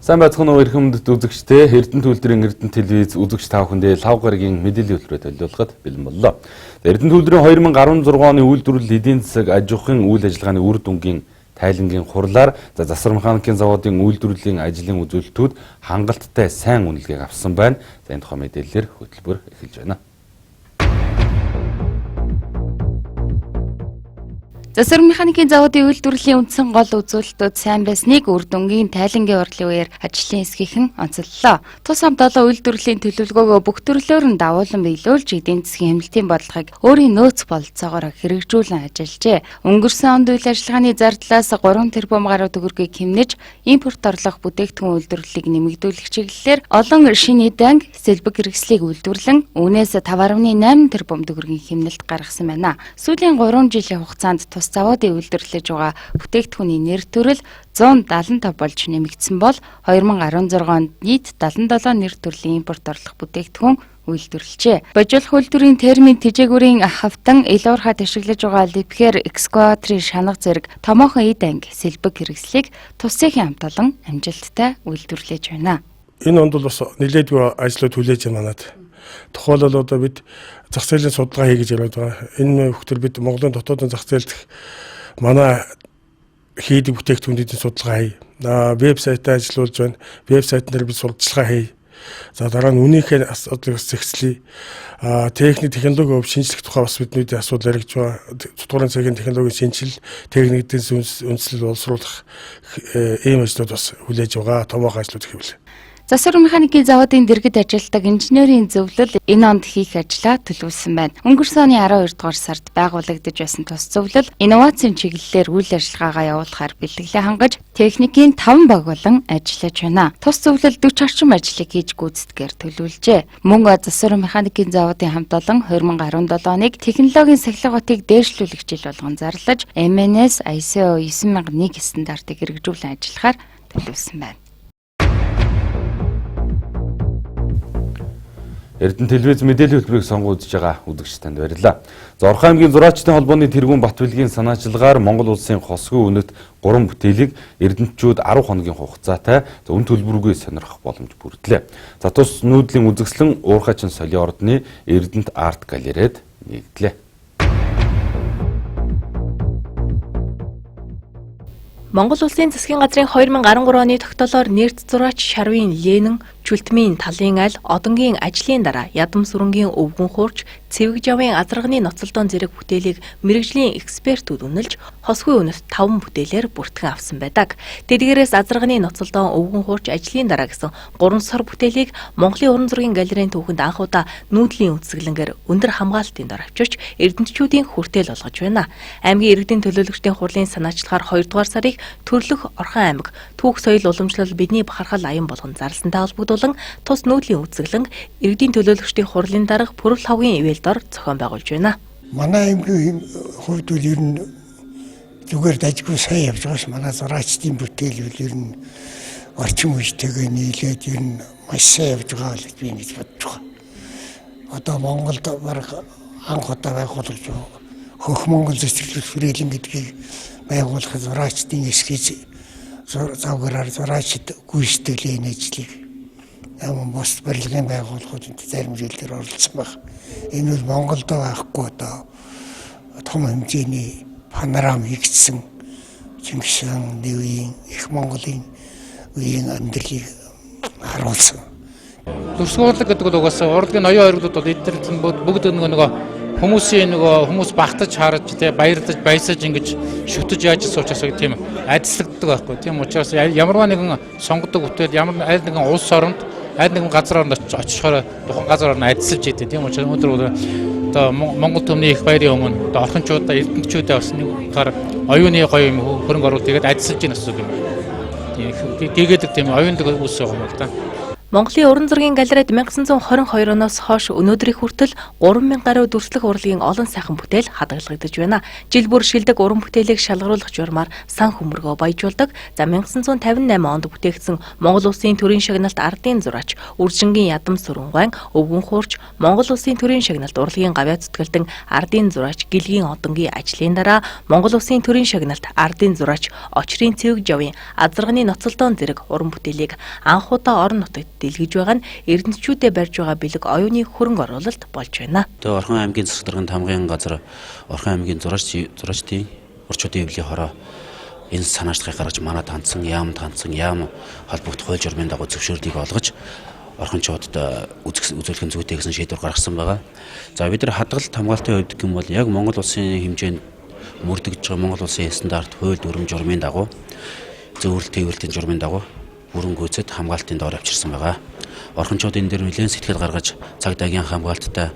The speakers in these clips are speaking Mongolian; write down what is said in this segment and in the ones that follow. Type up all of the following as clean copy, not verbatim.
Сайн байцгаана уу эрхэм хүндэт үзэгчдээ. Эрдэнэ үйлдвэрийн Эрдэнэ телевиз үзэгч та бүхэндээ лав гарагийн мэдээллийн хөтөлбөрөөр төлөвлөхөд бэлэн боллоо. Эрдэнэ үйлдвэрийн 2016 оны үйлдвэрлэл эдийн засаг аж ахуйн үйл ажиллагааны үр дүнгийн тайлангийн хурлаар за засвар механикийн заводын үйлдвэрлэлийн ажлын үзүүлэлтүүд хангалттай сайн үнэлгээг авсан байна. За энэ тухай мэдээллээр хөтөлбөр эхэлж байна. Засвар механикийн заводын үйлдвэрлэлийн үндсэн гол үзүүлэлтүүд сайн байсныг үр дүнгийн тайлангийн хурлын үеэр ажлын хэсгийнхэн онцоллоо. Тус хамт олон үйлдвэрлэлийн төлөвлөгөөгөө бүх төрлөөр нь давуулан биелүүлж эдийн засгийн хэмнэлтийн бодлогыг өөрийн нөөц бололцоогоор хэрэгжүүлэн ажиллажээ. Өнгөрсөн онд үйл ажиллагааны зардлаас 3 тэрбум гаруй төгрөгийг хэмнэж импорт орлох бүтээгдэхүүн үйлдвэрлэлийг нэмэгдүүлэх чиглэлээр олон шинэ эд анги сэлбэг хэрэгслийг үйлдвэрлэн үүнээс 5.8 тэрбум төгрөгийн хэмнэлт гаргасан байна. Сүүлийн 3 жилийн хугацаанд тус заводын үйлдвэрлэж байгаа бүтээгдэхүүний нэр төрөл 175 болж нэмэгдсэн бол 2016 онд нийт 77 нэр төрлийн импорт орлох бүтээгдэхүүн үйлдвэрлэжээ. Божуулах үйлдвэрийн термин тэжээгүүрийн хавтан ил уурхайд ашиглаж байгаа липхер экскаваторын шанга зэрэг томоохон эд анги сэлбэг хэрэгслийг тус цехийн хамт олон амжилттай үйлдвэрлэж байна. Энэ онд бол бас нэлээдгүй ажлууд хүлээж манад. Тухайлбал одоо бид зах зээлийн судалгаа хий гэж яриад байгаа. Энэ хөхтөр бид Монголын дотоодын зах зээл дэх манай хийдэг бүтээгдэхүүнүүдийн судалгаа хий. Вебсайтаа ажиллуулж байна. Вебсайтн дээр бид судалгаа хий. За дараа нь үнийхээ асуудлыг бас зэгцлэе. Техник технологи өв шинжлэх тухай бас бидний асуудал яригдж байгаа. Тутгуурын цагийн технологийн шинжил, техникийн үндслэл боловсруулах ийм ажлууд бас хүлээж байгаа. Томоохон ажлууд гэвэл. Засвар механикийн заводын дэргэд ажилладаг инженерийн зөвлөл энэ онд хийх ажлаа төлөвлөсөн байна. Өнгөрсөн оны 12 дугаар сард байгуулагдаж байсан тус зөвлөл инновацийн чиглэлээр үйл ажиллагаагаа явуулахаар бэлтгэлээ хангаж техникийн 5 баг болон ажиллаж байна. Тус зөвлөл 40 орчим ажлыг хийж гүйцэтгэхээр төлөвлөжээ. Мөн засвар механикийн заводын хамт олон 2017 оныг технологийн сахилга батыг дээшлүүлэх жил болгон зарлаж MNS ISO 9001 стандартыг хэрэгжүүлэн ажиллахаар төлөвлөсөн байна. Эрдэнэ телевиз мэдээллийн хөтөлбөрийг сонгон үзэж байгаа үзэгч танд баярлалаа. За Орхон аймгийн зураачдын холбооны тэргүүн Батбилгийн санаачилгаар Монгол улсын хосгүй үнэт 3 бүтээлийг эрдэнэтчүүд 10 хоногийн хугацаатай үн төлбөргүй сонирхох боломж бүрдлээ. За тус нүүдлийн үзэсгэлэн Уурхайчин солийн ордны Эрдэнэт арт галерейд нэгдлээ. Монгол Улсын засгийн газрын 2013 оны тогтоолоор нэрд зураач Шарвын Ленин, Чүлтмийн талын аль, Одонгийн ажлын дараа Ядам сүрэнгийн өвгөн хуурч, Цэвэг жавын азарганы ноцолдоон зэрэг бүтээлийг мэргэжлийн экспертүүд үнэлж, хосгүй үнэт 5 бүтээлээр бүртгэн авсан байдаг. Тэдгээрээс азарганы ноцолдоон, өвгөн хуурч, ажлын дараа гэсэн 3 сор бүтээлийг Монголын уран зургийн галерейн түүхэнд анх удаа нүүдлийн үзэсгэлэнгээр өндөр хамгаалалтын дор авчирч эрдэмтдчүүдийн хүртээл болгож байна. Аймгийн иргэдийн төлөөлөгчдийн хурлын санаачлагаар 2 дугаар сарыг төрлөх Орхон аймаг түүх соёл уламжлал бидний бахархал аян болгон зарласантай холбогдуулан тус нүүдлийн үзэсгэлэн иргэдийн төлөөлөгчдийн хурлын дарга Пүрэл хавгийн ивэл дор зохион байгуулж байна. Манай аймгийн хувьд бол ер нь зүгээр дажгүй сайн явж байгаа ш. Манай зураачдын бүтээл бол ер нь орчин үетэйгээ нийлээд ер нь маш сайн явж байгаа л гэж би ингэж бодож байгаа. Одоо Монголд бараг анх удаа байгуулж хөх Монгол цэцэрлэг хүрээлэн гэдгийг байгуулах зураачдын эскиз завгараар зураачд гүйцэтгэл энэ ажлыг ямар бус барилгын байгууллагууд зарим жилдэр оролцсон баг. Энэ бол Монголд байхгүй одоо том хэмжээний панорам хийгдсэн Чингис хааны үеийн их Монголын үеийн амьдралыг харуулсан. Дүрслэх урлаг гэдэг бол угаасаа урлагийн оюун оргилууд бол эдгээр бүгд нөгөө хүмүүсийн нөгөө хүмүүс багтаж харж тэ баярлаж баясаж ингэж шүтэж яаж суучаас тийм адислагддаг байхгүй. Тийм учраас ямарваа нэгэн сонгодог бүтээл ямар аль нэгэн улс оронд аль нэгэн газар оронд очихоор тухайн газар орно адислаж идэв. Тийм учраас өнөөдөр бол одоо Монгол төмний их баярын өмнө одоо орхончуудаа эрдэмтдчүүдээ бас нэг утгаар оюуны гоё юм хөрөнгө оруулалт хийгээд адислаж гин гэсэн үг юм. Тийм гээгээдэг тийм оюундаг үс байгаа юм л да. Монголын уран зургийн галерейд 1922 оноос хойш өнөөдрийг хүртэл 3000 гаруй дүрслэх урлагийн олон сайхан бүтээл хадгалагдаж байна. Жил бүр шилдэг уран бүтээлийг шалгаруулах журмаар сан хөмргөө баяжуулдаг. За 1958 онд бүтээгдсэн Монгол Улсын төрийн шагналт ардын зураач Үржингийн ядам сүрэнгуйн өвгөн хуурч, Монгол Улсын төрийн шагналт урлагийн гавьяа зүтгэлтэн ардын зураач Гэлгийн одонгийн ажлын дараа Монгол Улсын төрийн шагналт ардын зураач Очрын цэвэг жавын азарганы ноцолдоон зэрэг уран бүтээлийг анх удаа орон нутагт дэлгэж байгаа нь эрдэнэтчүүдэд барьж байгаа бэлэг оюуны хөрөнгө оруулалт болж байна. Тэгээ Орхон аймгийн засаг даргын тамгын газар Орхон аймгийн зураачдын урчуудын эвлийн хороо энэ санаачлагыг гаргаж манад хандсан, яамд хандсан, яам холбогдох хууль журмын дагуу зөвшөөрлийг олгож орхончуудад үзүүлэх нь зүйтэй гэсэн шийдвэр гаргасан байгаа. За бид нар хадгалалт хамгаалтын хувьд гэх юм бол яг Монгол улсын хэмжээнд мөрдөгдөж байгаа Монгол улсын стандарт хууль дүрэм журмын дагуу зөөвөрлөлт тээвэрлэлийн журмын дагуу бүрэн гүйцэд хамгаалтын доор авчирсан байгаа. Орхончууд энэ дээр нэлээд сэтгэл гаргаж цаг дагийн хамгаалттай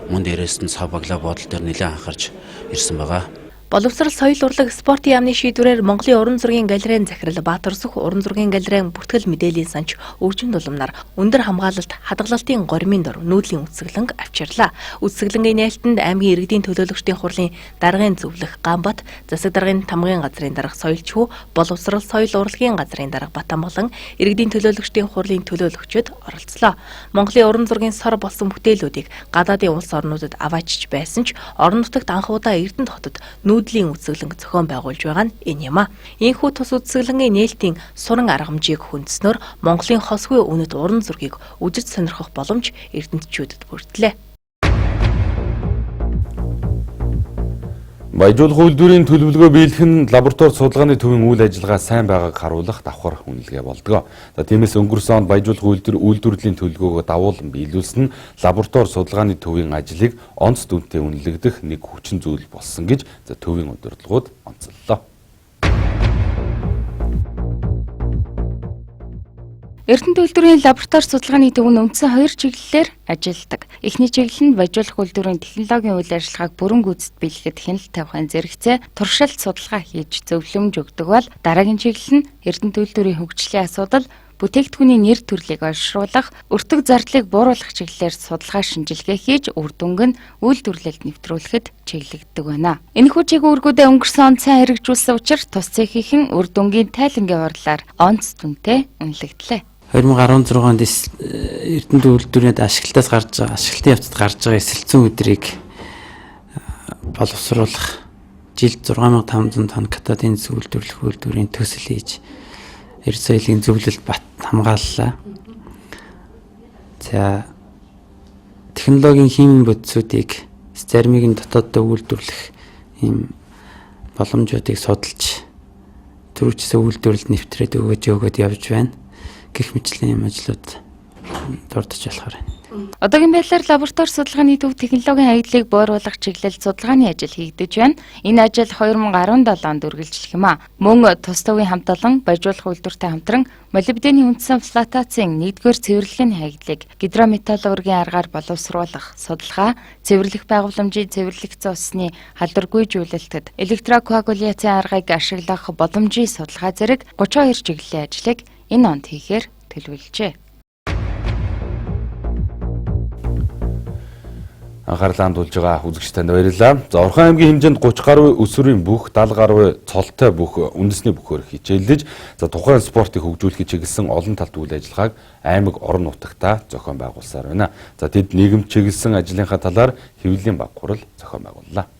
мөн дээрээс нь сав баглаа бодол дээр нэлээд анхаарч ирсэн байгаа. Боловсрал соёл урлаг спортын яамны шийдвэрээр Монголын уран зургийн галерейн захирал Баатарсүх уран зургийн галерейн бүртгэл мэдээллийн санч Өвжин Дулам нар өндөр хамгаалалт хадгалалтын горимын дор нүүдлийн үзэсгэлэнг авчирлаа. Үзэсгэлэнгийн нээлтэнд аймгийн иргэдийн төлөөлөгчдийн хурлын даргын зөвлөх Ганбат, засаг даргын тамгын газрын дарга Соёлчхүү, боловсрал соёл урлагийн газрын дарга Батамгалан, иргэдийн төлөөлөгчдийн хурлын төлөөлөгчд оролцлоо. Монголын уран зургийн сор болсон бүтээлүүдийг гадаадын улс орнуудад аваачиж байсан ч орон нутагт анх удаа Эрдэнэт хотод нүүдлийн үзэсгэлэнг зохион байгуулж байгаа нь энэ юм а. Ийхүү тус үзэсгэлэнгийн нээлтийн суран аргамжийг хүндснөөр Монголын хосгүй үнэт уран зургийг үзэж сонирхох боломж эрдэнэтчүүдэд бүрдлээ. Баяжуулах үйлдвэрийн төлөвлөгөө биелэх нь лаборатори судалгааны төвийн үйл ажиллагаа сайн байгааг харуулах давхар үнэлгээ болдгоо. За тиймээс өнгөрсөн онд баяжуулах үйлдвэрлэлийн төлөвлөгөөгөө давуулан биелүүлсэн нь лаборатори судалгааны төвийн ажлыг онц дүнтэй үнэлэгдэх нэг хүчин зүйл болсон гэж за төвийн удирдлагууд онцоллоо. Эрдэнэт үйлдвэрийн лаборатори судалгааны төв нь үндсэн хоёр чиглэлээр ажилладаг. Эхний чиглэл нь баяжуулах үйлдвэрийн технологийн үйл ажиллагааг бүрэн гүйцэд биелэхэд хяналт тавихын зэрэгцээ туршилт судалгаа хийж зөвлөмж өгдөг бол дараагийн чиглэл нь Эрдэнэт үйлдвэрийн хөгжлийн асуудал, бүтээгдэхүүний нэр төрлийг олшруулах, өртөг зардлыг бууруулах чиглэлээр судалгаа шинжилгээ хийж үр дүнг нь үйлдвэрлэлд нэвтрүүлэхэд чиглэгддэг байна. Энэхүү чиг үүргүүдээ өнгөрсөн онд сайн хэрэгжүүлсэн учир тус цехийнхэн үр дүнгийн тайлангийн хурлаар онц дүнтэй үнэлэгдлээ. 2016 онд Эрдэнэт үйлдвэрийн ашиглалтаас гарч байгаа ашиглалтын явцад гарч байгаа эсэлцэн өдрийг боловсруулах жилд 6500 тонн катодын зэс үйлдвэрлэх үйлдвэрийн төсөл хийж эрд соёлын зөвлөлд бат хамгааллаа. За технологийн химийн бодисуудыг заримыг нь дотооддоо үйлдвэрлэх ийм боломжуудыг судалж түрүүчсэн үйлдвэрлэлд нэвтрээд өгөөж явж байна. Гэх мэтлэн юм ажлууд дурдж болохоор байна. Одоогийн байдлаар лаборатори судалгааны төв технологийн хаягдлыг бууруулах чиглэлд судалгааны ажил хийгдэж байна. Энэ ажил 2017 онд үргэлжлэх юм а. Мөн тус төвийн хамт олон баяжуулах үйлдвэртэй хамтран молибдены үндсэн флотацийн 1-р цэвэрлэгээний хаягдлыг гидрометаллургийн аргаар боловсруулах судалгаа, цэвэрлэх байгууламжийн цэвэрлэгдсэн усны халдваргүйжүүлэлтэд электрокоагуляцийн аргыг ашиглах боломжийн судалгаа зэрэг 32 чиглэлийн ажлыг энэ онд хийхээр төлөвлөжээ. Анхаарлаа хандуулж байгаа үзэгч танд баярлалаа. За Орхон аймгийн хэмжээнд 30 гаруй өсвөрийн бүх, 70 гаруй цолтой бүх үндэсний бүхээр хичээллэж за тухайн спортыг хөгжүүлэхэд чиглэсэн олон талт үйл ажиллагааг аймаг орон нутагтаа зохион байгуулсаар байна. За тэд нийгэмд чиглэсэн ажлынхаа талаар хэвлэлийн баг хурал зохион байгууллаа.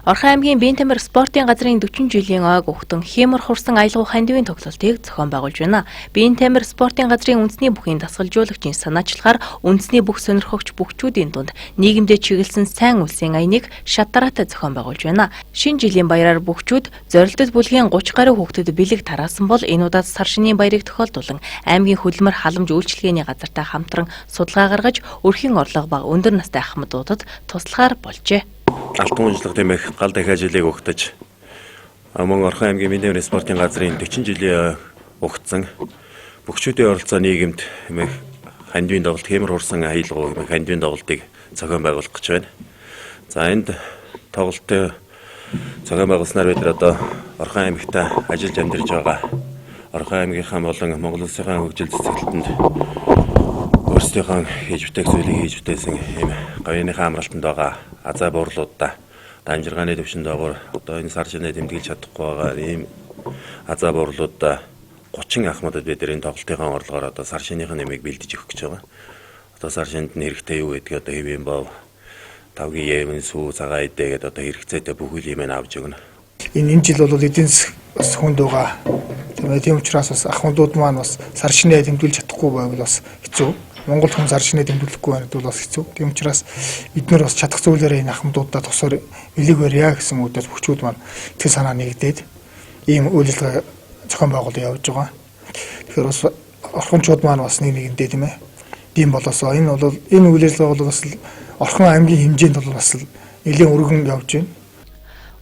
Орхон аймгийн Биентамир спортын газрын 40 жилийн ойг ухтан хиймор хурсан аялгау хандивын тоглолтыг зохион байгуулж байна. Биентамир спортын газрын үндэсний бүхийн дасгалжуулагчийн санаачлагаар үндэсний бүх сонирхогч бүхчүүдийн дунд нийгэмдээ чиглэсэн сайн үлсийн аяныг шат дараатай зохион байгуулж байна. Шинэ жилийн баяраар бүхчүүд зорилтод бүлгийн 30 гаруй хүүхдэд бэлэг тараасан бол энэ удаад сар шинийн баярыг тохиолдуулан аймгийн хөдөлмөр халамж үйлчилгээний газартай хамтран судалгаа гаргаж өрхийн орлого бага өндөр настай ахмадуудад туслахаар болжээ. Алтан унжлах дэмэх гал дахиа жилийг угтаж мөн Орхон аймгийн Минтэмир спортын газрын 40 жилийн угтсан бөхчүүдийн оролцоо нийгэмд хэмээх хандивын тоглолт хэмэр хурсан аялгау хэмээх хандивын тоглолтыг зохион байгуулах гэж байна. За энд тоглолтын Зохион байгуулснаар бид нар одоо Орхон аймагта ажиллаж амьдарч байгаа Орхон аймгийнхаа болон Монгол улсынхаа хөгжил цэцэглэлтэнд өөрсдийнхөө хийж бүтээх зүйлийг хийж бүтээсэн ийм говьныхаа амралтанд байгаа азаа буурлуудаа амжиргааны төвшин доогуур одоо энэ сар шинэ тэмдэглэж чадахгүй байгаа ийм азаа буурлуудаа 30 ахмадад бид энэ тоглолтынхаа орлогоор одоо сар шинийхэн нэмийг бэлдэж өгөх гэж байгаа. Одоо сар шинэд нь хэрэгтэй юу гэдгийг одоо хэвэн бов тавгийн 예вэн сүү цагаан идэ гэдээ одоо хэрэгцээтэй бүхэл юм авч өгнө. Энэ жил бол эдийн засаг бас хүнд байгаа. Тийм учраас бас ахмадууд маань бас сар шинэ тэмдэглэж чадахгүй байвал бас хэцүү. Монгол хүн сар шинэ тэмдэглэхгүй байна гэдэг бол бас хэцүү. Тийм учраас бид нар бас чадах зүйлээрээ энэ ахмадуудаа тусаар элэг барья гэсэн үүдээс хүчүүд маань тэр санаа нэгдээд ийм үйл ажиллагаа зохион байгуулалт явуулж байгаа. Тэгэхээр бас орхончууд маань бас нэг нэгэндээ тийм ээ. Тийм болоосоо энэ бол энэ үйл ажиллагаа бол бас Орхон аймгийн хэмжээнд бол бас нэлээд өргөн явж байна.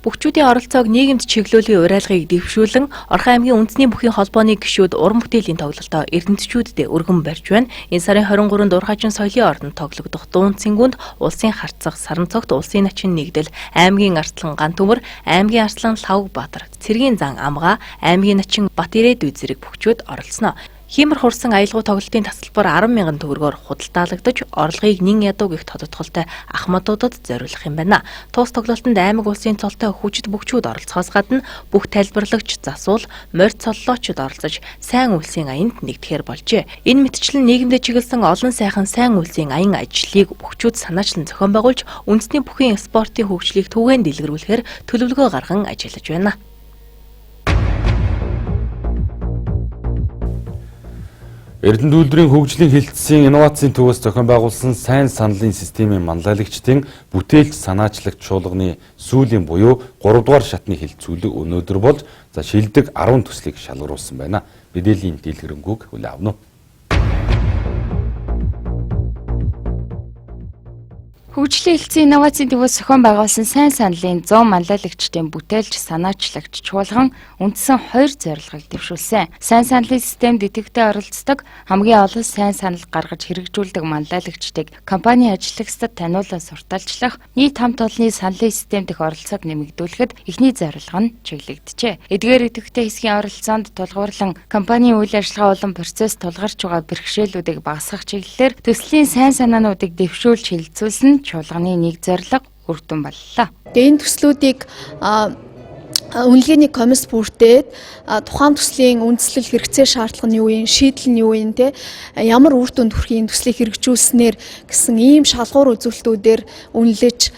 Бөхчүүдийн оролцоог нийгэмд чиглүүлэхийн уриалгыг дэвшүүлэн Орхон аймгийн үндэсний бүхийн холбооны гишүүд уран бүтээлийн тоглолтоо эрдэмтдчүүдэд өргөн барьж байна. Энэ сарын 23-нд Урхаачин соёлын ордонд тоглогдох дуун цэнгүүнд улсын харцах, саран цогт улсын начин нэгдэл, аймгийн арслан Гантөмөр, аймгийн арслан Лавг Баатар, Цэргийн зан Амгаа, аймгийн начин Бат Ирээдүй зэрэг бөхчүүд оролцсноо. Хиймэр хурсан аялгау тоглолтын тасалбар 10,000 төгрөгөөр худалдаалагдаж, орлогыг нин ядуу гэх тодотголтой ахмадуудад зориулах юм байна. Туус тоглолтод аймаг улсын цолтой хүчит бөхчүүд оролцохоос гадна бүх тайлбарлагч, засвал, морь цоллоочд оролцож сайн үйлсийн аянд нэгдэхээр болжээ. Энэ мэтчлэн нийгэмдээ чиглэсэн олон сайхан сайн үйлсийн аян ажлыг бөхчүүд санаачлан зохион байгуулж, үндэсний бүхийн спортын хөгжлийг түгээн дэлгэрүүлэхээр төлөвлөгөө гарган ажиллаж байна. Эрдэнэ үйлдвэрийн хөгжлийн хэлтсийн инновацийн төвөөс зохион байгуулсан сайн саналын системийн манлайлагчдын бүтээлч санаачлагч чуулганы сүүлийн буюу 3 дугаар шатны хэлтсүүлэг өнөөдөр болж за шилдэг 10 төслийг шалгаруулсан байна. Мэдээллийн дэлгэрэнгүйг хүлээн авна. Хөгжлийн хэлтсийн инновацийн төвөөс зохион байгуулсан сайн саналын 100 манлайлагчдын бүтээлч санаачлагч чуулган үндсэн 2 зорилгыг дэвшүүлсэн. Сайн саналын системд идэвхтэй оролцдог хамгийн олон сайн санал гаргаж хэрэгжүүлдэг манлайлагчдыг компани ажиллагчдад таниулан сурталчлах, нийт хамт олонны саналын систем дэх оролцоог нэмэгдүүлэхэд эхний зорилго нь чиглэгджээ. Эдгээр идэвхтэй хэсгийн оролцоонд тулгуурлан компанийн үйл ажиллагаа болон процесс тулгарч байгаа бэрхшээлүүдийг багасгах чиглэлээр төслийн сайн санаануудыг дэвшүүлж хэлэлцүүлсэн чуулганы нэг зорилго үр дүн боллоо. Тэгээ энэ төслүүдийг үнэлгээний комисс бүрдээд тухайн төслийн үндслэл хэрэгцээ шаардлага нь юу юм, шийдэл нь юу юм, те ямар үр дүнд хүрэхин төслийг хэрэгжүүлснээр гэсэн ийм шалгуур үзүүлэлтүүдээр үнэлж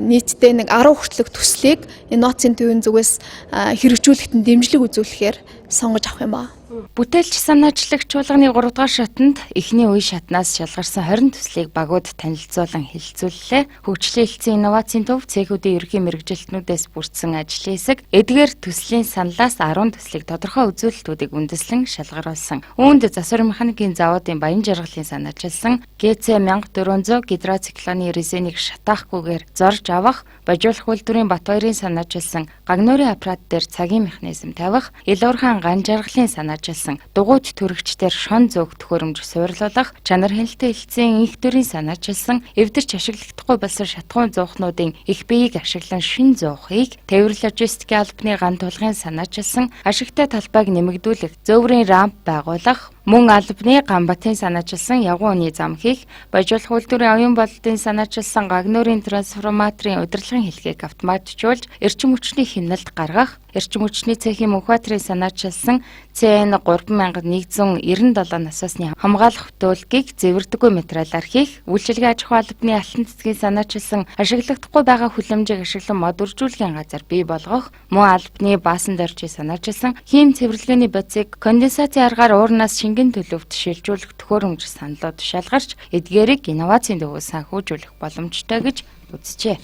нийтдээ нэг 10 хүртэлх төслийг инновацийн төвийн зүгээс хэрэгжүүлэхэд нь дэмжлэг үзүүлэхээр сонгож авах юм ба. Бүтээлч санаачлагч чуулганы 3 дугаар шатанд эхний үе шатнаас шалгарсан 20 төслийг багууд танилцуулан хэлэлцүүллээ. Хөгжлийн хэлтсийн инновацийн төв цехүүдийн ерөнхий мэргэжилтнүүдээс бүрдсэн ажлын хэсэг эдгээр төслийн саналаас 10 төслийг тодорхой үзүүлэлтүүдийг үндэслэн шалгаруулсан. Үүнд засвар механикийн заводын Баян жаргалын санаачилсан ГЦ 1400 гидроциклоны резинийг шатаахгүйгээр зорж авах, божуулах үйлдвэрийн Батбаярын санаачилсан гагнуурын аппарат дээр цагийн механизм тавих, Илуурхан ган жаргалын санаачилсан дугуйд төрөгчдөр шон зөөх төхөөрөмж суйрлуулах, чанар хяналтын хэлтсийн инх төрийн санаачилсан эвдэрч ашиглахдаггүй болсон шатахуун зуухнуудын их биеийг ашиглан шин зуухыг, тээвэр логистикийн албаны ган тулгын санаачилсан ашигтай талбайг нэмэгдүүлэх, зөөврийн рамп байгуулах, мөн албаны Ганбатын санаачилсан явган үний зам хийх, божуулах үйлдвэрийн оюун бололтын санаачилсан гагнуурын трансформаторын удирдлагын хэлхийг автоматжуулж эрчим хүчний хэмнэлт гаргах, эрчим хүчний цехийн Мөнхбаатарын санаачилсан CN 3197 насосны хамгаалах хөтөлгийг зэвэрдэггүй материалаар хийх, үйлчилгээ аж ахуй албаны алтан цэцгийн санаачилсан ашиглахдаггүй байгаа хүлэмжийг ашиглан мод үржүүлгийн газар бий болгох, мөн албаны баасан доржийн санаачилсан хийм цэвэрлэгээний бодисыг конденсацийн аргаар уурнаас шингэн төлөвт шилжүүлэх төхөөрөмж саналууд шалгарч эдгээрийг инновацийн төвөөс санхүүжүүлэх боломжтой гэж үзжээ.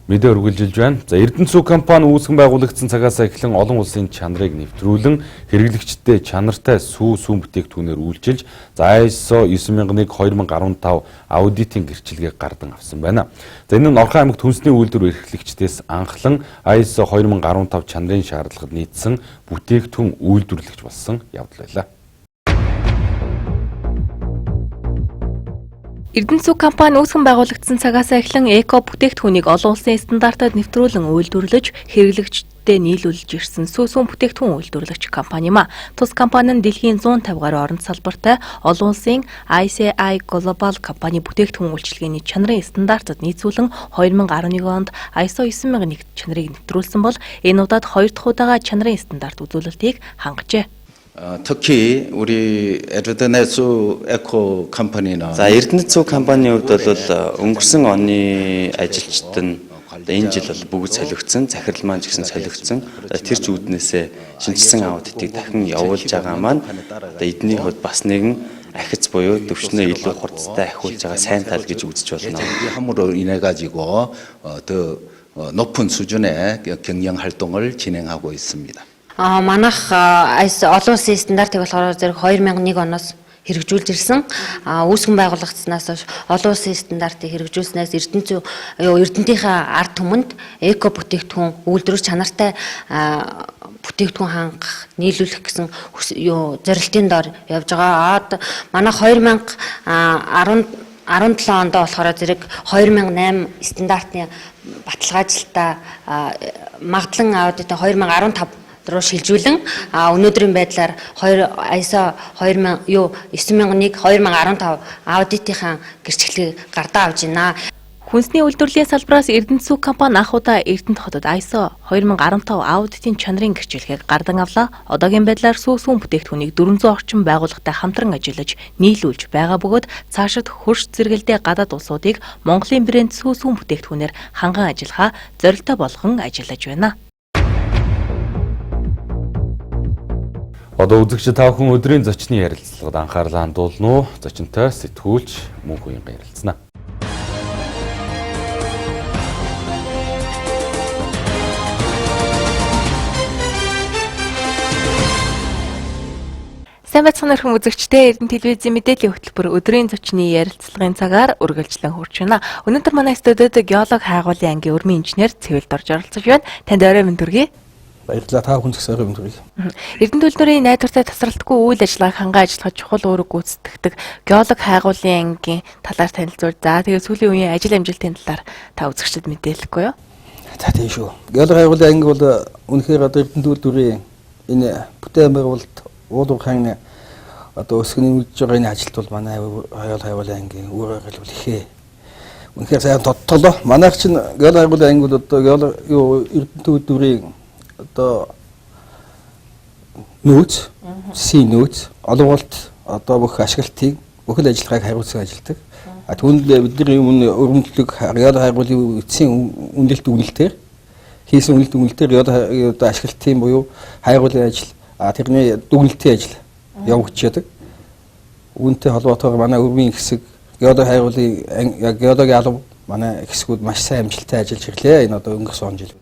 Мэдээ үргэлжилж байна. За Эрдэнэ сүү компани үүсгэн байгуулагдсан цагаас эхлэн олон улсын чанарыг нэвтрүүлэн хэрэглэгчдэд чанартай сүү сүүн бүтээгдэхүүнээр үйлчилж за ISO 9001:2015 аудитын гэрчилгээг гардан авсан байна. За энэ нь Орхон аймагт хүнсний үйлдвэр эрхлэгчдээс анхлан ISO 2015 чанарын шаардлагад нийцсэн бүтээгдэхүүн үйлдвэрлэгч болсон явдал байлаа. Эрдэнэ Сүү компани үүсгэн байгуулагдсан цагаас эхлэн эко бүтээгдэхүүнийг олон улсын стандартад нэвтрүүлэн үйлдвэрлэж, хэрэглэгчдэд нийлүүлж ирсэн сүү сүүн бүтээгдэхүүн үйлдвэрлэгч компани юм а. Тус компани нь дэлхийн 150 гаруй оронд салбартай олон улсын ICI Global компани бүтээгдэхүүн үйлчилгээний чанарын стандартад нийцүүлэн 2011 онд ISO 9001 чанарыг нэвтрүүлсэн бол энэ удаад хоёр дахь удаага чанарын стандарт үзүүлэлтийг хангажээ. 특히 우리 에르데네수 에코 컴퍼니는 За, Эрдэнэт сүү компанийн хувьд бол өнгөрсөн оны ажилчид нь одоо энэ жил бол бүгд солигдсон, захирал маань ч гэсэн солигдсон. Тэр ч үүднээсээ шинэчилсэн аудитыг дахин явуулж байгаа маань одоо эдний хувьд бас нэгэн ахиц буюу төвшнөө илүү хурдтай ахиулж байгаа сайн тал гэж үзэж болно. 함으로 인해 가지고 더 높은 수준의 경영 활동을 진행하고 있습니다. А манайх олон улсын стандартыг болохоор зэрэг 2001 оноос хэрэгжүүлж ирсэн. А үүсгэн байгуулагдсанаас хойш олон улсын стандартыг хэрэгжүүлснээс Эрдэнэ Эрдэнтийнхээ ард түмэнд эко бүтээгдэхүүн үйлдвэрлэх чанартай бүтээгдэхүүн хангах, нийлүүлэх гэсэн юу зорилтын дор явж байгаа. А манайх 2017 онд болохоор зэрэг 2008 стандартын баталгаажилтаа магадлан аудитын 2015 руу шилжүүлэн өнөөдрийн байдлаар 2 ISO 2000 юу 9001 2015 аудитынхаа гэрчлэгийг гардаа авч байна. Хүнсний үйлдвэрлэлийн салбараас Эрдэнэ Сүү компани анх удаа Эрдэнэт хотод ISO 2015 аудитын чанарын гэрчлэгийг гардан авлаа. Одоогийн байдлаар сүү сүүн бүтээгдэхүүнийг 400 орчим байгууллагатай хамтран ажиллаж нийлүүлж байгаа бөгөөд цаашид хөрш зэрэгэлдээ гадаад улсуудыг Монголын брэнд сүү сүүн бүтээгдэхүүнээр ханган ажиллахаа зорилттой болгон ажиллаж байна. Одоо үзэгч та бүхэн өдрийн зочны ярилцлагад анхаарлаа хандуулна уу? Зочинтой сэтгүүлч Мөнх Уянга ярилцсана. Сайн байцгаана уу, үзэгчдээ. Эрдэнэ телевизийн мэдээллийн хөтөлбөр өдрийн зочны ярилцлагын цагаар үргэлжлэн хүрч байна. Өнөөдөр манай студид геолог хайгуулын ангийн өрмийн инженер Цэвэл Дорж оролцож байна. Танд орой мэнд хүргэе. Баярлалаа. Та бүхэн ч гэсэн орой мэнд хүргэе. Эрдэнэ төлнөрийн найдвартай тасралтгүй үйл ажиллагааг ханган ажиллахад чухал үүрэг гүйцэтгэдэг геолог хайгуулын ангийн талаар танилцуул. За, тэгээд сүүлийн үеийн ажил амжилтын талаар та үзэгчдэд мэдээлэхгүй юу? За, тийм шүү. Геолог хайгуулын анги бол үнэхээр одоо Эрдэнэ төлнөрийн энэ бүтээн байгуулалт уул уурхайн одоо өсгөний үдж байгаа энэ ажилт бол манай геолог хайгуулын ангийн үр аргал ихээ. Үнэхээр сайн тодтолоо. Манайх чинь геолог хайгуулын анги бол одоо геолог юу Эрдэнэ төлнөрийн одоо нөөц, засгийн нөөц, олон улт одоо бүх ашиглалтыг, бүхэл ажиллагааг хариуцсан ажилладаг. А түүнд бидний өмнө өрөмдлөг геолог хайгуулын эцсийн үнэлэлт дүгнэлтээр хийсэн үнэлэлт дүгнэлтээр геолог одоо ашиглалтын буюу хайгуулын ажил, тэрний дүгнэлтийн ажил явагдчихдаг. Үүнтэй холбоотойгоор манай өрмийн хэсэг геолог хайгуулын геологийн алба манай хэсгүүд маш сайн амжилттай ажиллаж ирлээ. Энэ одоо өнгөрсөн он жил.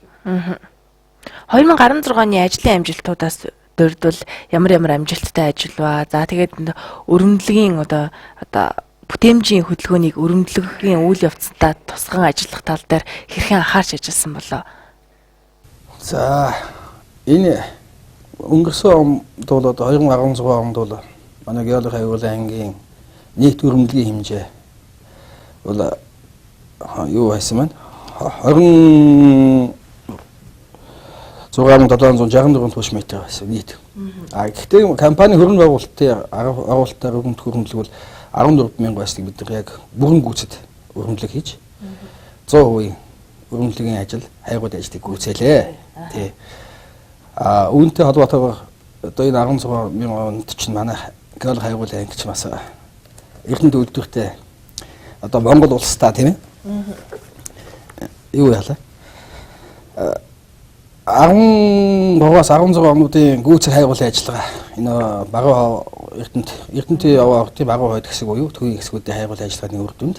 2016 оны ажлын амжилтуудаас дурдвал ямар ямар амжилттай ажиллаваа. За, тэгээд өрөмдлөгийн одоо бүтээмжийн хөдөлгөөнийг өрөмдлөгийн үйл явцдаа тусган ажиллах тал дээр хэрхэн анхаарч ажилласан болоо? За, энэ өнгөрсөн онд бол одоо 2016 онд бол манай геолог хайгуулын ангийн нийт өрөмдлөгийн хэмжээ бол юу байсан маань 26,764 туш метр байсан нийт. А гэхдээ компани хөрөнгө оруулалтын агуултаар өрөмдөх өрөмдлөг бол 14 мянга байсныг бид нар яг бүрэн гүйцэд өрөмдлөг хийж 100% өрөмдлөгийн ажил хайгуулын ажлыг гүйцээлээ. Тий. А үүнтэй холбоотойгоор одоо энэ 16 мянган онд чинь манай геолог хайгуулын анги ч бас Эрдэнэт үйлдвэртэй одоо Монгол улстай, тийм ээ. Юу яалаа? 13-аас 16 онуудын гүйцэх хайгуулын ажиллагаа энэ багын Эрдэнэт Эрдэнэтийн яваа хотын багын хойд хэсэг буюу төвийн хэсгүүдийн хайгуулын ажиллагааны үр дүнд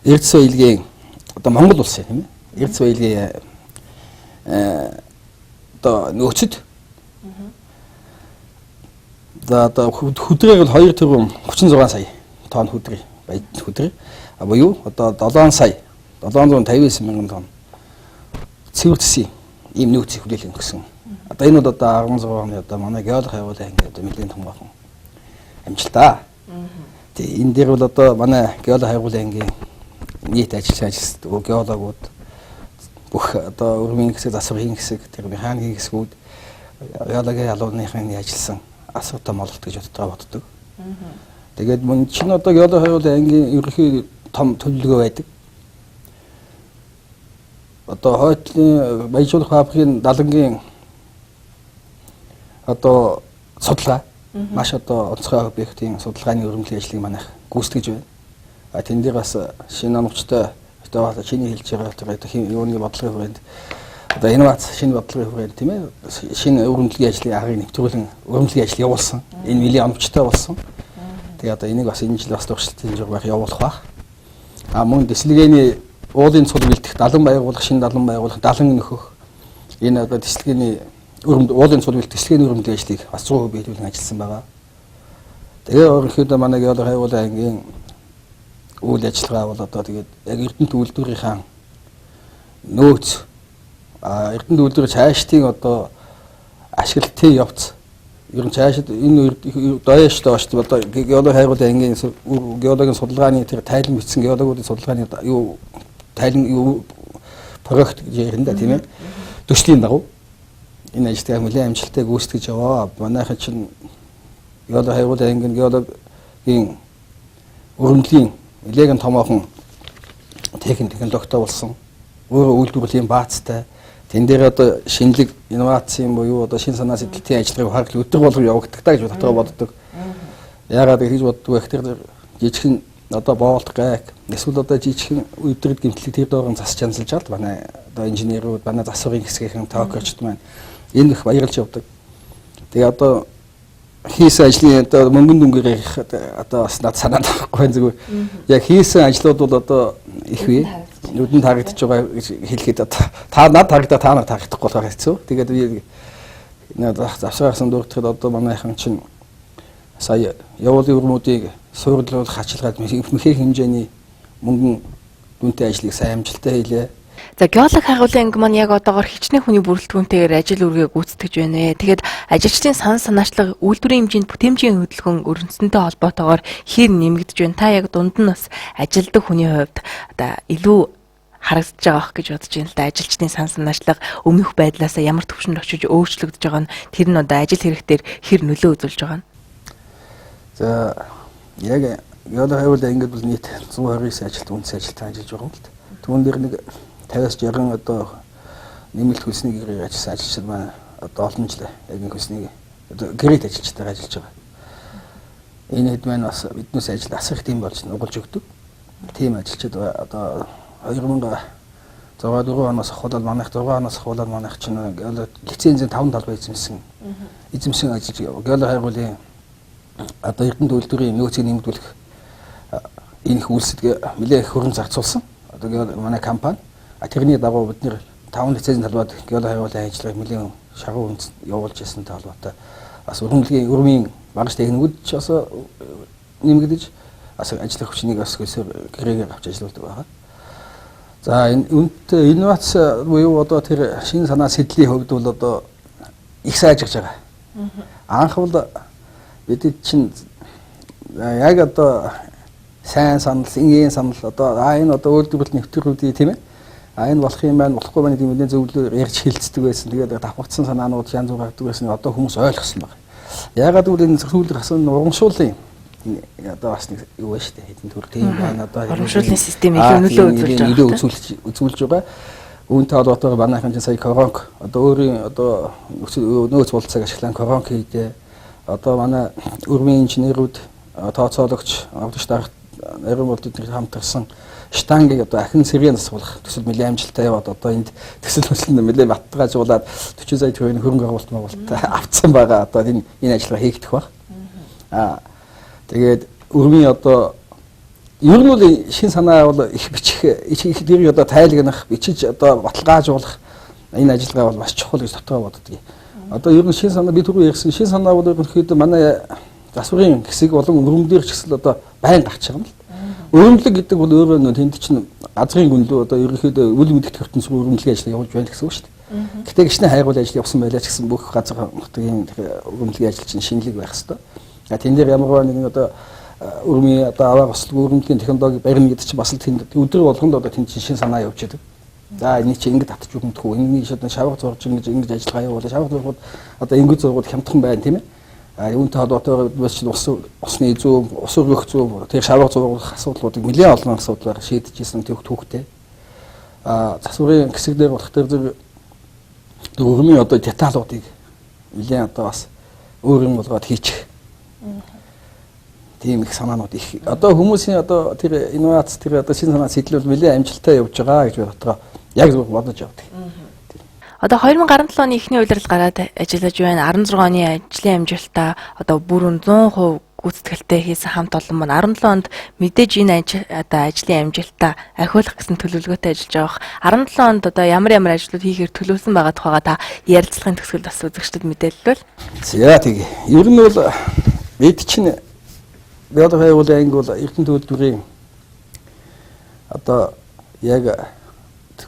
Эрдэс баялагын одоо Монгол улсын, тийм ээ, Эрдэс баялагын одоо нөөцөд за одоо хүдрийг бол 2 тэрбум 36 сая тонн хүдрий баяд хүдрий буюу одоо 7 сая 759 мянган тонн цэвэр цэсийн ийм нөөцийг хүлээлгэн гэсэн. Одоо энэ бол одоо 16 оны одоо манай геолог хайгуулын анги одоо нэлийн томоохон амжилтаа. Тэг энэ дээр бол одоо манай геолог хайгуулын ангийн нийт ажиллаж ажилладаг геологууд бүх одоо өрмийн хэсэг, засварын хэсэг, тэр механикийн хэсгүүд геологийн алууныхын ажилласан асар том ололт гэж боддог. Тэгээд мөн чинь одоо геолог хайгуулын ангийн ерөнхий том төлөвлөгөө байдаг. Одоо хойтлын баяжуулах фабрикийн далангийн одоо судалгаа маш одоо онцгой объектын судалгааны өрөмжлийн ажлыг манайх гүйцэтгэж байна. А тэн дээр бас шинэ оновчтой одоо чиний хэлж байгаа тэр юуны бодлогын хүрээнд одоо инновац шинэ бодлогын хүрээнд тийм шинэ өрөмжлийн ажлын аргыг нэвтрүүлэн өрөмжлийн ажил явуулсан. Энэ нэлийн оновчтой болсон. Тэгээ одоо энийг бас энэ жил бас туршилтын журмаар явуулах байх. А мөн дэслэгээний уулын цул бэлтгэх, далан байгуулах, шинэ далан байгуулах, далан нөхөх энэ одоо дэслэгээний уулын цул бэлтгэх, дэслэгээний өрөмжлийн ажлыг бас 100% биелүүлэн ажилласан байгаа. Тэгээ ерөнхийдөө манай геолог хайгуулын ангийн үйл ажиллагаа бол одоо тэгээд яг Эрдэнэт үйлдвэрийнхаа нөөц Эрдэнэт үйлдвэр цаашдын одоо ашиглалтын явц ер нь цаашид энэ доош доош одоо геолог хайгуулын ангийн геологийн судалгааны тэр тайлан бичсэн геологуудын судалгааны юу тайлан юу проект гэж ярина да тийм төслийн дагуу энэ ажлыг нэлээд амжилттай гүйцэтгэж яваа. Манайхан чинь геолог хайгуулын ангийн геологийн өрөмжлийн нэлээгэн томоохон техник технологитой болсон. Өөрөө үйлдвэрлэлийн баацтай. Тэн дээр одоо шинэлэг инновацийн буюу одоо шинэ санаа сэтэлтийн ажиллагааг харгал өдөр болгон явагддаг та гэж тодорхой боддог. Яагаад гэж боддог вэ гэхээр жижигхэн одоо боолт гайг эсвэл одоо жижигхэн өдрөд гэмтлэг тэр доорн зас чанзалж чад манай одоо инженерүүд, манай засварын хэсгийнхэн тоокерчд маань энэ их баярлж явдаг. Тэгээ одоо хийсэн ажлын одоо мөнгөн дүнгээр ярих одоо бас над санаад байхгүй зүгээр. Яг хийсэн ажлууд бол одоо их бий. Нүдэнд харагдаж байгаа гэж хэлэхэд одоо та над харагдаа та нар харагдахгүй болохоор хэцүү. Тэгээд би завсраарсан дурдахад одоо манайхан чинь сая явуулын өрмүүдийг суурлуулах ачилгаад мэхээ хэмжээний мөнгөн дүнтэй ажлыг сайн амжилттай хийлээ. За геолог хайгуулын анги маань яг одоогор хичнээн хүний бүрэлдэхүүнтэйгээр ажил үүргээ гүйцэтгэж байна. Тэгээд ажилчдын санал санаачлага, үйлдвэрийн хэмжээнд бүтээмжийн хөдөлгөөн өрнөсөнтэй холбоотойгоор хэр нэмэгдэж байна. Та яг дунд нь бас ажилдаг хүний хувьд одоо илүү харагдаж байгаа ах гэж бодож байна л да. Ажилчдын санал санаачлага өмнөх байдлаасаа ямар түвшинд очиж өөрчлөгдөж байгаа нь тэр нь одоо ажил хэрэгтээр хэр нөлөө үзүүлж байгаа нь. За яг геолог хайгуулын ангид бол нийт 129 ажилт үндсэн ажилтан ажиллаж байгаа юм л да. Түүн дээр нэг 50-60 одоо нэмэлт хөлсний гэрээр ажилласан ажилчид маань одоо олон жил яг энэ хөлсний одоо гэрээт ажилчдаар ажиллаж байгаа. Энэ хэд маань бас биднээс ажил асар их тийм болж нугалж өгдөг. Тийм ажилчид одоо 2006 4 оноос ахуулаад манайх 6 оноос ахуулаад манайх чинь лицензийн 5 талбай эзэмсэн ажиллаж геолог хайгуулын одоо Эрдэнэт үйлдвэрийн нөөцийг нэмэгдүүлэх энэ их үйлсэд нэлээд их хөрөнгө зарцуулсан. Одоо манай компани тэрний дагуу бид нэр 5 лицензийн талбайд геолог хайгуулын ажиллагааг нэлээд шаргуу үндэс явуулж ирсэнтэй холбоотой бас өрөмлөгийн өрмийн багаж техникүүд ч бас нэмэгдэж бас ажиллах хүчнийг бас гэрээгээр авч ажилладаг байгаа. За энэ үнэтэй инновац буюу одоо тэр шинэ санаа сэдлийн хувьд бол одоо их сайжирч байгаа. Анх бол бид чинь яг одоо сайн санал, энгийн санал одоо энэ одоо үйлдвэрлэл нэвтрүүлдэг тийм энэ болох юм байна, болохгүй байна гэдэг мэдээ зөвлөлөөр ярьж хилцдэг байсан. Тэгээд давхарцсан санаанууд янз бүр гардаг байсан. Одоо хүмүүс ойлгосон байна. Яагаад гэвэл энэ сүүлд гарсан урамшууллын одоо бас нэг юу байна шүү дээ. Хэдэн төр тийм байна. Одоо урамшууллын систем их нөлөө үзүүлж байгаа. Нөлөө үзүүлж байгаа. Үүнтэй холбоотойгоор манайхан чинь сая коронк одоо өөрийн одоо нөөц болцоог ашиглан коронк хийдэ. Одоо манай өрмийн инженерүүд, тооцоологч, авдагч дарга нарийн болд эдгээр хамтарсан штангийг одоо ахин сэргээн засварлах төсөл нэлээд амжилттай яваад одоо энд төсөл төсөл нэлээд баталгаажуулаад 40 сая төгрөгийн хөрөнгө оруулалт Монголд авцсан байгаа. Одоо энэ ажиллагаа хийгдэх баг. Тэгээд өрмийн одоо ер нь бол шинэ санаа бол их бичих их дэрийг одоо тайлгнах, бичиж одоо баталгаажуулах энэ ажиллагаа бол маш чухал гэж тодорхой боддог. Одоо ер нь шинэ санаа би түрүү ярьсан шинэ санаа бол ерөнхийдөө манай засварын хэсэг болон өрөмлөөр ч гэсэн одоо байн гарч байгаа юм л. Өрөмлөг гэдэг бол өөрөө нөө тэнд чинь газрын гүнлүү одоо ерөнхийдөө үл мэдэх ертөнцийн өрөмлөгийн ажил явуулж байна гэсэн үг шүү дээ. Гэтэ гişний хайгуул ажил явсан байлаа ч гэсэн бүх газар нутгийн өрөмлөгийн ажил чинь шинэлэг байх хэвээр. Тэн дээр ямарваа нэгэн одоо өрмийн одоо аваа гослог өрөмлийн технологи барина гэдэг чинь бас л тэнд өдөр болгонд одоо тэнд шин санаа явж байдаг. За энийг чи ингэж татж өгөх үү? Энэний шууд шавга зурж ингэж ингэж ажиллагаа явуулаа. Шавга зургууд одоо ингэж зургууд хямдхан байна тийм ээ. А юунтай холбоотой бас чинь усны зүүн, ус өргөх зүүн, тэр шавга зургах асуудлуудыг нэлээд олон асуудлаар шийдэж исэн түүхтэй. А засварын хэсэг дээр болох тэр зэрэг өрмийн одоо деталуудыг нэлээд одоо бас өөр юм болгоод хийчих. Тийм их санаанууд их. Одоо хүмүүсийн одоо тэр инновац тэр одоо шинэ санаа сэтлэл нэлээд амжилттай явж байгаа гэж бодохоо яг зөв бодож явдаг. Одоо 2017 оны эхний улирал гараад ажиллаж байна. 16 оны ажлын амжилтаа одоо бүрэн 100% гүйцэтгэлтэй хийсэн хамт олон маань 17 онд мэдээж энэ одоо ажлын амжилтаа ахиулах гэсэн төлөвлөгөөтэй ажиллаж байгаа. 17 онд одоо ямар ямар ажлууд хийхээр төлөвлөсөн байгаа тухайга та ярилцлагын төгсгөлд бас үзэгчдэд мэдээлэлвэл. За тэг. Ер нь бол бид чинь биологи хайгуулын анги бол Эрдэнэ төлөвлөрийн одоо яг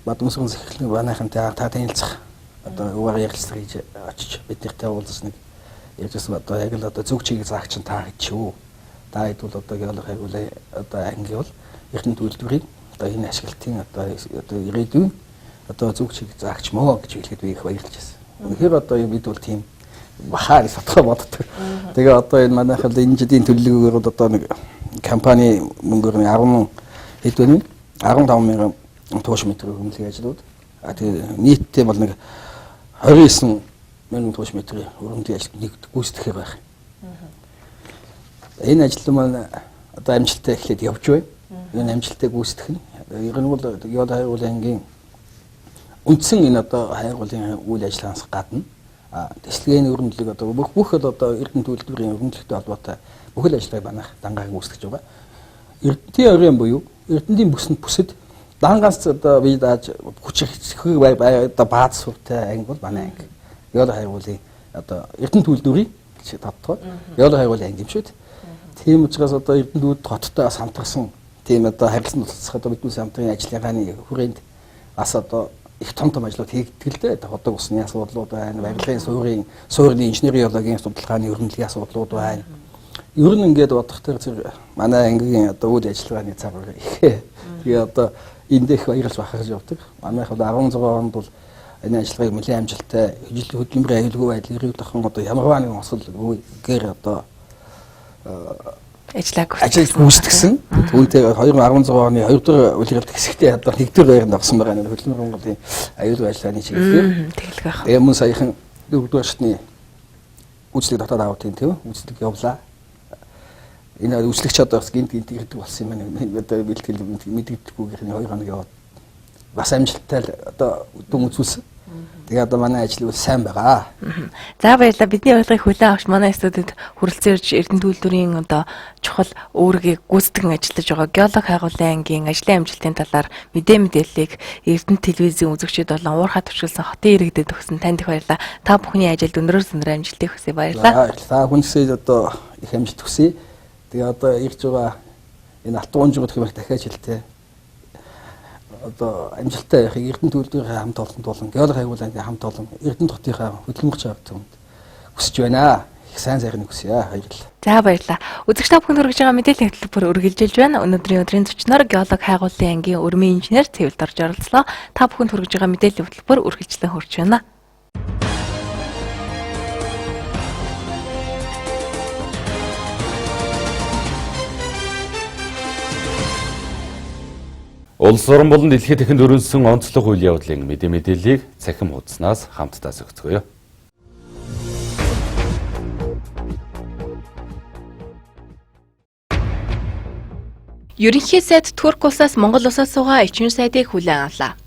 Бадмсгын захирлын манайхантай та танилцах одоо угаар ярилцлага хийж очиж бид нартай уулзсан нэг ярьжсэн одоо яг л одоо зөв чигийг заагч та гэж юу. Та хэд бол одоо геолог хайгуулын одоо анги бол Эрдэнэ төлөвлөрийн одоо энэ ашиглалтын одоо ирээдүйн одоо зөв чигийг заагч мөө гэж хэлэхэд би их баярлж байсан. Үнэхээр одоо бид бол тийм бахаа гэж тодорхой боддог. Тэгээ одоо энэ манайх л энэ жилийн төлөвлөгөөгөөр одоо нэг компани мөнгөөр 10 хэд байна вэ? 15 мянган туушин метр хөрөнгөний ажлууд. А тэгээ нийтдээ бол нэг 29 мянган туушин метрийн хөрөнгөний ажил нэг гүйцэтгэхээр байх. Энэ ажил маань одоо амжилттай эхлээд явж байна. Энэ амжилттай гүйцэтгэх нь ер нь бол геолог хайгуулын ангийн үндсэн энэ одоо хайгуулын үйл ажиллагаанаас гадна тэслэгээний өрөмдлөг одоо бүх одоо Эрдэнэ төлөвлөрийн өрөмдлөгтэй холбоотой бүхэл ажлыг манайх дангааг үүсгэж байгаа. Эрдэнтийн оройн буюу Эрдэнтийн бүсэнд бүсэд дангаас одоо бие дааж хүч хэцхэг одоо бааз сүртэй анги бол манай анги. Геолог хайгуулын одоо Эрдэнэ төлөвлөрийн гэж тодтогоо. Геолог хайгуулын анги юм шүү дээ. Тийм учраас одоо Эрдэнэ төвд хоттой бас хамтарсан тийм одоо харилцан тусалцах одоо бидний хамтран ажиллагааны хүрээнд бас одоо их том том ажлууд хийгддэг л дээ. Ходог усны асуудлууд байна, барилгын суурийн, суурины инженерийн геологийн судалгааны өрнөлийн асуудлууд байна. Ер нь ингээд бодох тэр зэрэг манай ангийн одоо үйл ажиллагааны цаг их. Тэгээ одоо энд их баярлж бахархаж явдаг. Манайх бол 16 онд бол энэ ажиллагааг нэлээд амжилттай хөгжил хөдөлмөрийн аюулгүй байдал эрүүл ахуйн одоо ямарваа нэгэн осолгүйгээр одоо ажлаа гүйцэтгсэн. Түүнтэй 2016 оны 2 дугаар улиралд хэсэгтээ одоо 1 дугаар байранд орсон байгаа нь хөдөлмөр Монголын аюулгүй ажиллагааны чиглэлээр. Тэгэлгүй байх. Тэгээ мөн саяхан 4 дугаар шатны үйлчлэг дотоод аудитын төв үйлчлэг явлаа. Энэ үйлчлэгч одоо бас гинт гинт ирдэг болсон юм байна. Одоо бэлтгэл мэдэгдэхгүйгийнх нь 2 хоног яваад бас амжилттай л одоо дүн үзүүлсэн. Тэгээ одоо манай ажил бол сайн байгаа. За баярлалаа. Бидний урилгыг хүлээн авч манай студид хүрэлцэн ирж Эрдэнэ төлөвлөрийн одоо чухал үүргийг гүйцэтгэн ажиллаж байгаа геолог хайгуулын ангийн ажлын амжилтын талаар мэдээллийг Эрдэнэ телевизийн үзэгчид болон уурхай төвшүүлсэн хотын иргэдэд өгсөн танд их баярлалаа. Та бүхний ажилд өндрөөр зөндөр амжилтыг хүсье. Баярлалаа. Та хүнсээ одоо их амжилт хүсье. Тэгээ одоо ирж байгаа энэ алтан унжууд гэх дахиад хэлтэй. Одоо амжилттай байхыг Эрдэнэ төлөвлөрийн хамт олон тулан геолог хайгуулын хамт олон Эрдэнэ хотынхаа хөдөлмөрч арга түмэнд хүсэж байна. Их сайн сайхныг хүсье. Баярлалаа. За баярлалаа. Үзэгч та бүхэнд хүргэж байгаа мэдээллийн хөтөлбөр үргэлжилж байна. Өнөөдрийн өдрийн зочноор геолог хайгуулын ангийн өрмийн инженер Цэвэлд орж оролцлоо. Та бүхэнд хүргэж байгаа мэдээллийн хөтөлбөр үргэлжлэн хүрч байна. Улс орон болон дэлхийд ихэнд өрнөсөн онцлог үйл явдлын мэдээллийг цахим хуудаснаас хамтдаа зохицгоё. Ерөнхий сайд Турк улсаас Монгол улсаас суугаа эчин сайдыг хүлээн авлаа.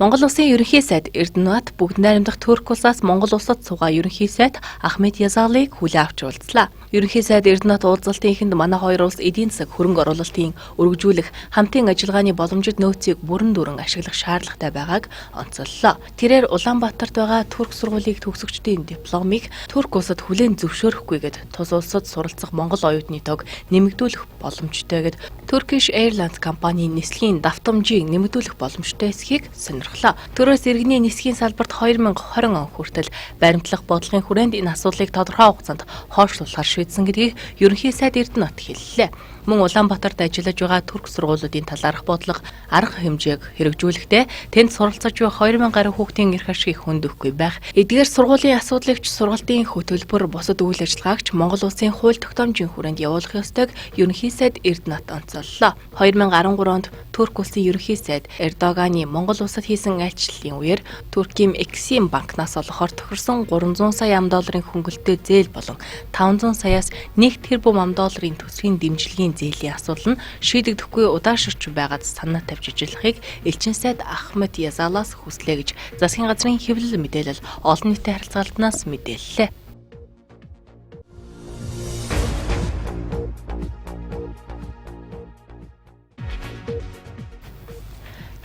Монгол Улсын ерөнхий сайд Эрдэнэбат бүгд найрамдах Турк улсаас Монгол улсад суугаа ерөнхий сайд Ахмед Язалыг хүлээн авч уулзлаа. Ерөнхий сайд Эрдэнэбат уулзалтын эхэнд манай хоёр улс эдийн засаг хөрөнгө оруулалтын өргөжүүлэх хамтын ажиллагааны боломжит нөөцийг бүрэн дүүрэн ашиглах шаардлагатай байгааг онцоллоо. Тэрээр Улаанбаатарт байгаа Турк сургуулийг төгсөгчдийн дипломыг Турк улсад хүлээн зөвшөөрөхгүйгээд тус улсад суралцах Монгол оюутны тоог нэмэгдүүлэх боломжтой гэд Turkish Airlines компанийн нислэгийн давтамжийг нэмэгдүүлэх боломжтой эсхийг сонирхлоо. сонирхлоо. Төрөөс иргэний нисхийн салбарт 2020 он хүртэл баримтлах бодлогын хүрээнд энэ асуудлыг тодорхой хугацаанд хойшлуулахар шийдсэн гэдгийг ерөнхий сайд Эрдэнэт хэллээ. Мөн Улаанбаатарт ажиллаж байгаа турк сургуулиудын талаарх бодлого арга хэмжээг хэрэгжүүлэхдээ тэнд суралцаж буй 2000 гаруй хүүхдийн эрх ашигыг хөндөхгүй байх. Эдгээр сургуулийн асуудлыг ч сургалтын хөтөлбөр бусад үйл ажиллагааг ч Монгол улсын хууль тогтоомжийн хүрээнд явуулах ёстойг ерөнхий сайд Эрдэнэт онцоллоо. 2013 онд Турк улсын ерөнхий сайд Эрдоганы Монгол улсад хийсэн айлчлалын үеэр Туркийн Эксим банкнаас олохоор тохирсон 300 сая ам долларын хөнгөлөлттэй зээл болон 500 саяас 1 тэрбум ам долларын төсвийн дэмжлэгийн зээлийн асуудал нь шийдэгдэхгүй удаашрч байгаад санаа тавьж ажиллахыг элчин сайд Ахмед Язалаас хүслээ гэж засгийн газрын хэвлэл мэдээлэл олон нийтийн харилцаалтнаас мэдээллээ.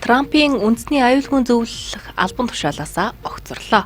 Трампын үндэсний аюулгүй зөвлөх албан тушаалаасаа огцорлоо.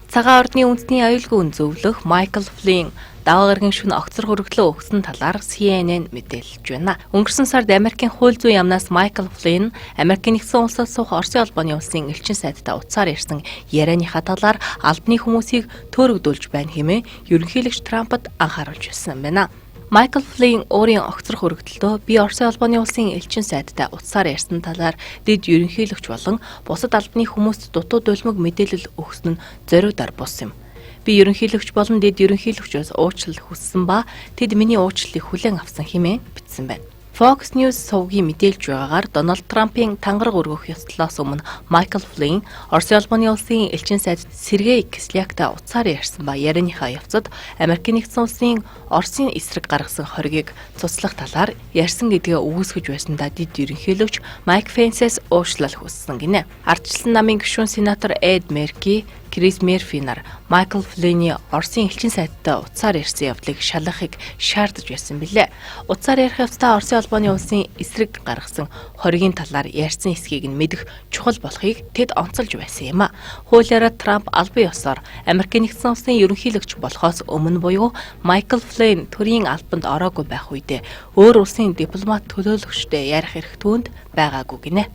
Цагаан ордны үндэсний аюулгүй зөвлөх Майкл Флин даваа гарагийн шөнө огцрох өргөдлөө өгсөн талаар CNN мэдээлж байна. Өнгөрсөн сард Америкийн хууль зүйн яамнаас Майкл Флин Америкийн нэгдсэн улсад суух Оросын холбооны улсын элчин сайдтай утсаар ярьсан ярианыхаа талаар албаны хүмүүсийг төөрөгдүүлж байна хэмээн ерөнхийлөгч Трампд анхааруулж байсан байна. Майкл Флин өөрийн огцрох өргөдөлтөө би Оросын холбооны улсын элчин сайдтай утсаар ярьсан талаар дэд ерөнхийлөгч болон бусад албаны хүмүүст дутуу дулмиг мэдээлэл өгсөн нь зориудаар бус юм. Би ерөнхийлөгч болон дэд ерөнхийлөгчөөс уучлал хүссэн ба тэд миний уучлалыг хүлээн авсан хэмээн бичсэн байна. Fox News сувгийн мэдээлж байгаагаар Дональд Трампын тангараг өргөх ёслолоос өмнө Майкл Флин Оросын холбооны улсын элчин сайд Сергей Кисляктай утсаар ярьсан ба ярианыхаа явцад Америкийн нэгдсэн улсын Оросын эсрэг гаргасан хоригыг цуцлах талаар ярьсан гэдгээ үгүйсгэж байсандаа дэд ерөнхийлөгч Майк Пенсээс уучлал хүссэн гинэ. Ардчилсан намын гишүүн сенатор Эд Мерки, Крис Мерфи нар Майкл Флиний Оросын элчин сайдтай утсаар ярьсан явдлыг шалгахыг шаардаж байсан билээ. Утсаар ярих явцдаа Оросын холбооны улсын эсрэг гаргасан хоригийн талаар ярьсан эсхийг нь мэдэх чухал болохыг тэд онцолж байсан юм а. Хуулиараа Трамп албан ёсоор Америкийн нэгдсэн улсын ерөнхийлөгч болохоос өмнө буюу Майкл Флин төрийн албанд ороогүй байх үедээ өөр улсын дипломат төлөөлөгчтэй ярих эрх түүнд байгаагүй гинэ.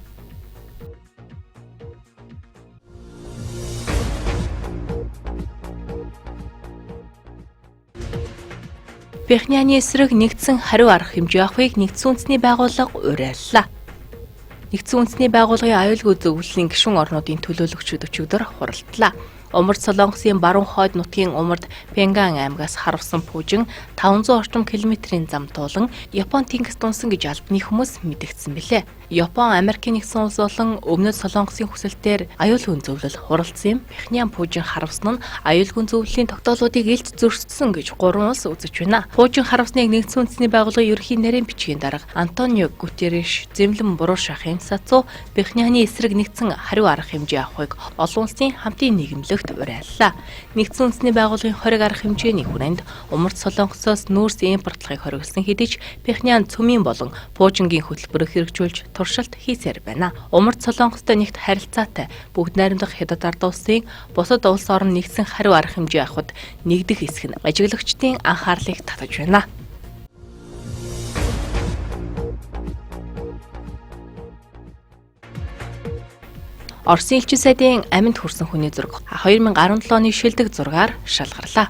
Пхеньяны эсрэг нэгдсэн хариу арга хэмжээ авахыг нэгдсэн үндэсний байгууллага уриаллаа. Нэгдсэн үндэсний байгууллагын аюулгүй зөвлөлийн гишүүн орнуудын төлөөлөгчид өчигдөр хуралдлаа. Умард Солонгосын баруун хойд нутгийн умард Пянган аймгаас харвсан пүүжин 500 орчим километрийн зам туулан Япон тэнгист унсан гэж албаны хүмүүс мэдэгдсэн билээ. Япон, Америкийн нэгдсэн улс болон Өмнөд Солонгосын хүсэлтээр аюулгүй зөвлөл хуралдсан юм. Пхеньян пүүжин харвсан нь аюулгүй зөвлөлийн тогтоолуудыг илт зөрчсөн гэж гурван улс үзэж байна. Пүүжин харвсныг нэгдсэн үндэсний байгууллагын ерөнхий нарийн бичгийн дарга Антонио Гутерриш зэмлэн буруу шахын сацуу Пхеньяны эсрэг нэгдсэн хариу арга хэмжээ авахыг олон улсын хамтын нийгэмлэгт уриаллаа. Нэгдсэн үндэсний байгууллагын хориг арга хэмжээний хүрээнд умард Солонгосоос нүүрс импортлохыг хориглосон хэдий ч Пхеньян цөмийн болон пуужингийн хөтөлбөрийг хэрэгжүүлж туршилт хийсээр байна. Умард Солонгостой нэгт харилцаатай бүгд найрамдах Хятад ард улсын бусад улс орн нэгдсэн хариу арга хэмжээ авахд нэгдэх хэсэг нь ажиглагчдын анхаарлыг татаж байна. Оросын элчин сайдын аминд хүрсэн хүний зураг 2017 оны шилдэг зургаар шалгарлаа.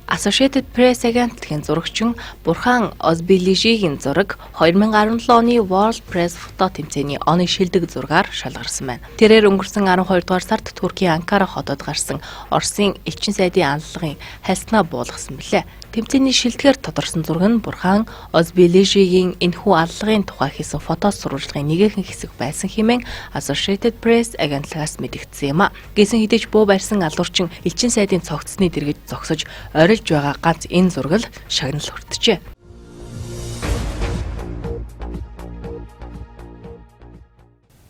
Associated Press агентлагийн зурагчин Бурхан Озбилижигийн зураг 2017 оны World Press Photo тэмцээний оны шилдэг зургаар шалгарсан байна. Тэрээр өнгөрсөн 12 дугаар сард Туркийн Анкара хотод гарсан Оросын элчин сайдын аллагын хальснаа буулгасан билээ. Тэмцээний шилдгээр тодорсон зураг нь Бурхан Озбилижигийн энэхүү аллагын тухай хийсэн фото сурвалжлагын нэгэн хэсэг байсан хэмээн Associated Press агентлагаас мэдэгдсэн юм а. Гэсэн хэдий ч буу барьсан алуурчин элчин сайдын цогцсны дэргэд зогсож орилж байгаа ганц энэ зураг л шагнал хүртжээ.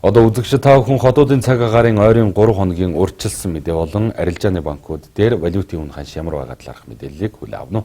Одоо үзэгч та бүхэн хотуудын цаг агаарын ойрын 3 хоногийн урьдчилсан мэдээ болон арилжааны банкуд дээр валютын үн ханш ямар байгаа талаарх мэдээллийг хүлээн авна.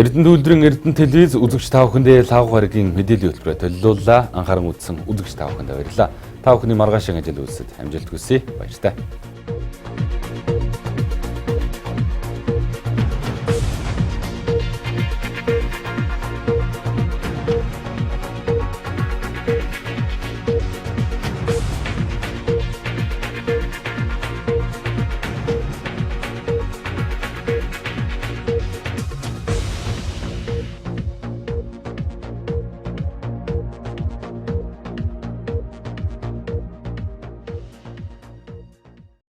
Эрдэнэ үйлдвэрийн Эрдэнэ телевиз үзэгч та бүхэндээ лав гарагийн мэдээллийн хөтөлбөрөөр төлөвлөлөө. Анхааран үзсэн үзэгч та бүхэндээ баярлалаа. Та бүхний маргааш ажил үйлсэд амжилт хүсье. Баяртай.